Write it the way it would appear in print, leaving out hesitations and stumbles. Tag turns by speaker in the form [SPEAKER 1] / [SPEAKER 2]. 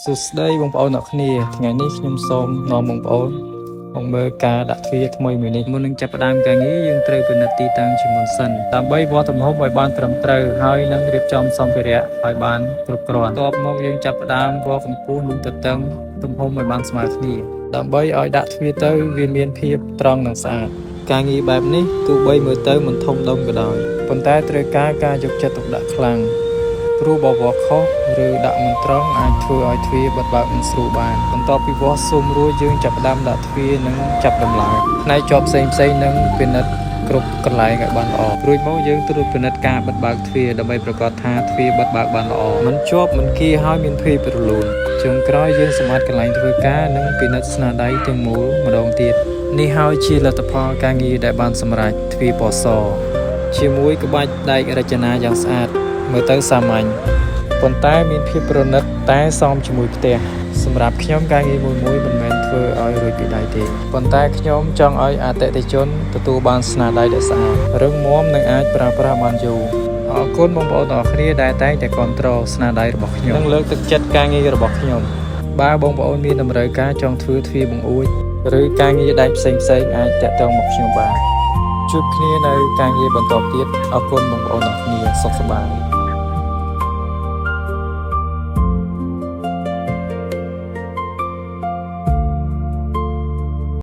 [SPEAKER 1] សួស្តីបងប្អូនអ្នកគ្នាថ្ងៃនេះខ្ញុំសូមនាំបងប្អូនមកមើលការដាក់ទ្វារថ្មីមួយនេះមុននឹងចាប់ផ្ដើមការងារយើងត្រូវពិនិត្យទីតាំងជាមុនសិនដើម្បីវាស់ទំហំឲ្យបានត្រឹមត្រូវហើយនិងរៀបចំសម្ភារៈឲ្យបានគ្រប់គ្រាន់បន្ទាប់មកយើងចាប់ផ្ដើមវាស់កម្ពស់និងទទឹងទំហំឲ្យបានស្មើគ្នាដើម្បីឲ្យដាក់ទ្វារទៅវាមានភាពត្រង់និងស្អាតការងារបែបនេះទោះបីមើលទៅមិនធំដុំក៏ដោយប៉ុន្តែត្រូវការការយកចិត្តទុកដាក់ខ្លាំង ព្រោះបើវាស់ខុសឬដាក់មិនត្រង់អាចធ្វើឲ្យទ្វារបិទបើកមិនស្រួលបានបន្ទាប់ពីវាស់ស៊ុមរួចយើងចាប់ផ្ដើមដាក់ទ្វារនិងចាប់ដំឡើងផ្នែកជាប់ផ្សេងផ្សេងនិងពិនិត្យគ្រប់កន្លែងឲ្យបានល្អរួចមកយើងត្រួតពិនិត្យការបិទបើកទ្វារដើម្បីប្រាកដថាទ្វារបិទបើកបានល្អមិនជាប់មិនគៀហើយមានភាពរលូនចុងក្រោយយើងសម្អាតកន្លែងធ្វើការនិងពិនិត្យស្នាដៃទាំងមូលម្ដងទៀតនេះហើយជាលទ្ធផលការងារដែលបានសម្រេចទ្វារពណ៌សជាមួយក្បាច់ដែករចនាយ៉ាងស្អាតមើលទៅសាមញ្ញ ប៉ុន្តែមានភាពប្រណិតតែសមជាមួយផ្ទះសម្រាប់ខ្ញុំការងារមួយមួយមិនមែនធ្វើឲ្យរួចពីដៃទេប៉ុន្តែខ្ញុំចង់ឲ្យអតិថិជនទទួលបានស្នាដៃដែលស្អាតរឹងមាំនិងអាចប្រើប្រាស់បានយូរអរគុណបងប្អូនទាំងអស់គ្នាដែលតែងតែគាំទ្រស្នាដៃរបស់ខ្ញុំនិងលើកទឹកចិត្តការងាររបស់ខ្ញុំបើបងប្អូនមានតម្រូវការចង់ធ្វើទ្វារបង្អួចឬការងារដែកផ្សេងៗអាចតាក់ទងមកខ្ញុំបានជួបគ្នានៅការងារបន្តទៀតអរគុណបងប្អូនទាំងអស់គ្នាសុខសប្បាយ។